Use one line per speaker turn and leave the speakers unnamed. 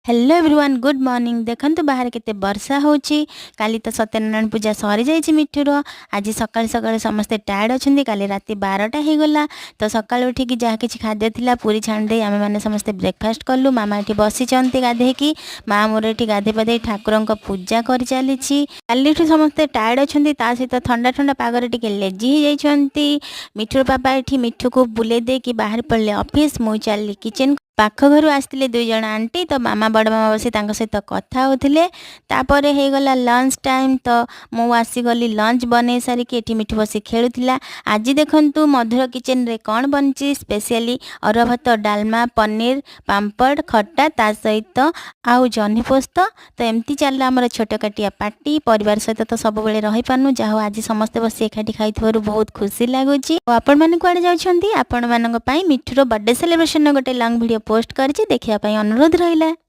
Hello everyone, good morning. ଦେଖନ୍ତୁ, ବାହାରେ କେତେ ବର୍ଷା ହେଉଛି। କାଲି ତ ସତ୍ୟନାରାୟଣ ପୂଜା ସରିଯାଇଛି ମିଠୁର। ଆଜି ସକାଳୁ ସକାଳୁ ସମସ୍ତେ ଟାୟାର୍ଡ଼ ଅଛନ୍ତି। କାଲି ରାତି 12ଟା ହେଇଗଲା। ତ ସକାଳୁ ଉଠିକି ଯାହା କିଛି ଖାଦ୍ୟ ଥିଲା, ପୁରୀ ଛାଣି ଦେଇ ଆମେମାନେ ସମସ୍ତେ ବ୍ରେକଫାଷ୍ଟ କଲୁ। ମାମା ଏଠି ବସିଛନ୍ତି ଗାଧେଇକି। ମା ମୋର ଏଠି ଗାଧେଇ ପାଧେଇ ଠାକୁରଙ୍କ ପୂଜା କରିଚାଲିଛି। କାଲିଠୁ ସମସ୍ତେ ଟାୟାର୍ଡ଼ ଅଛନ୍ତି, ତା ସହିତ ଥଣ୍ଡା ଥଣ୍ଡା ପାଗରେ ଟିକେ ଲେଜି ହେଇଯାଇଛନ୍ତି। ମିଠୁର ବାବା ଏଠି ମିଠୁକୁ ବୁଲେଇ ଦେଇକି ବାହାରି ପଡ଼ିଲେ ଅଫିସ୍। ମୁଁ ଚାଲିଲି କିଚେନ୍। ପାଖ ଘରୁ ଆସିଥିଲେ ଦୁଇ ଜଣ ଆଣ୍ଟି, ତ ମାମା, ବଡ଼ ମାମା ବସି ତାଙ୍କ ସହିତ କଥା ହେଉଥିଲେ। ତାପରେ ହେଇଗଲା ଲଞ୍ଚ ଟାଇମ୍। ତ ମୁଁ ଆସିଗଲି ଲଞ୍ଚ ବନେଇ ସାରିକି। ଏଠି ମିଠୁ ବସି ଖେଳୁଥିଲା। ଆଜି ଦେଖନ୍ତୁ ମଧୁର କିଚେନରେ କ'ଣ ବନିଛି ସ୍ପେଶିଆଲି। ଅରୁଆ ଭାତ, ଡାଲମା, ପନିର, ପାମ୍ପଡ଼, ଖଟା, ତା ସହିତ ଆଉ ଜହ୍ନି ପୋସ୍ତ। ତ ଏମିତି ଚାଲିଲା ଆମର ଛୋଟକାଟିଆ ପାର୍ଟି। ପରିବାର ସହିତ ତ ସବୁବେଳେ ରହିପାରୁନୁ। ଯାହା ହଉ, ଆଜି ସମସ୍ତେ ବସି ଏକାଠି ଖାଇଥିବାରୁ ବହୁତ ଖୁସି ଲାଗୁଛି। ଆଉ ଆପଣମାନେ କୁଆଡ଼େ ଯାଉଛନ୍ତି? ଆପଣମାନଙ୍କ ପାଇଁ ମିଠୁର ବର୍ଥଡେ ସେଲିବ୍ରେସନର ଗୋଟେ ଲଙ୍ଗ ଭିଡ଼ିଓ ପୋଷ୍ଟ କରିଛି, ଦେଖିବା ପାଇଁ ଅନୁରୋଧ ରହିଲା।